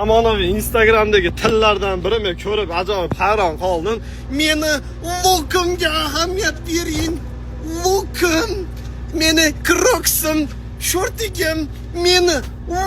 Zamonaviy Instagramdagi tillardan biri, men ko'rib ajoyib hayron qoldim. Meni lukimga ahamiyat bering. Lukim, meni kroksim, shortigim, meni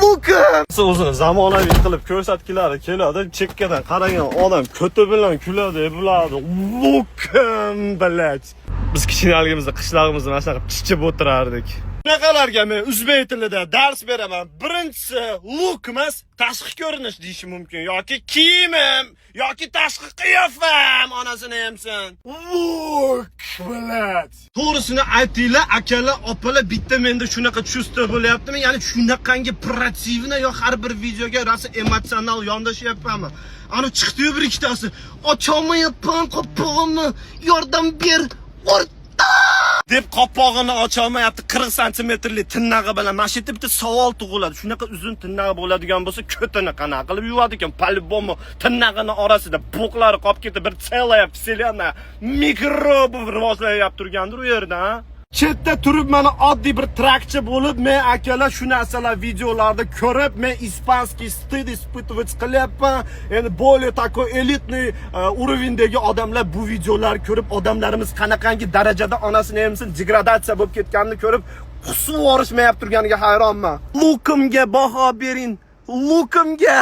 lukim. O'zini zamonaviy qilib ko'rsatgilari keladi. Chekkadan qaragan odam ko'ti bilan kuladi, bularni lukim, блядь. Biz kichkinaligimizda qishlog'imizda mana shunaqa pichib o'tirardik. Bunaqalarga men o'zbek tilida dars beraman. Birinchisi, luk emas, tashqi ko'rinish deyishi mumkin yoki kiyimim yoki tashqi qiyofam, onasini emsin. Luk, блядь. To'g'risini aytinglar, akalar, opalar, bitta menda shunaqa чувство bo'lyaptimi? Ya'ni shunaqangi противно yo har bir videoga rosa emotsional yondashyapmanmi? Ani chiqdi-yu bir ikkitasi. "Ocholmayapman qopqog'imni, yordam ber, o'rta" deb qopqog'ini ocholmayapti 40 santimetrli tirnog'i bilan. Mana shu yerda bitta savol tug'iladi: shunaqa uzun tirnog'i bo'ladigan bo'lsa, ko'tini qanaqa qilib yuvadi ekan? По-любому tirnog'ini orasida bo'qlari qolib ketib, bir целая вселенная mikrobi rivojlanyapti turgandir u yerda, a? Chetda turib, mana oddiy bir trakchi bo'lib, men, akalar, shu narsalar videolarda ko'rib, men испанский стыд испытывать qilyapman. Endi более такой элитный уровень dagi odamlar bu videolarni ko'rib, odamlarimiz qanaqangi darajada, onasini emsin, degradatsiya bo'lib ketganini ko'rib, qusib yuborishmayapti turganiga hayronman. Lukimga baho bering, lukimga.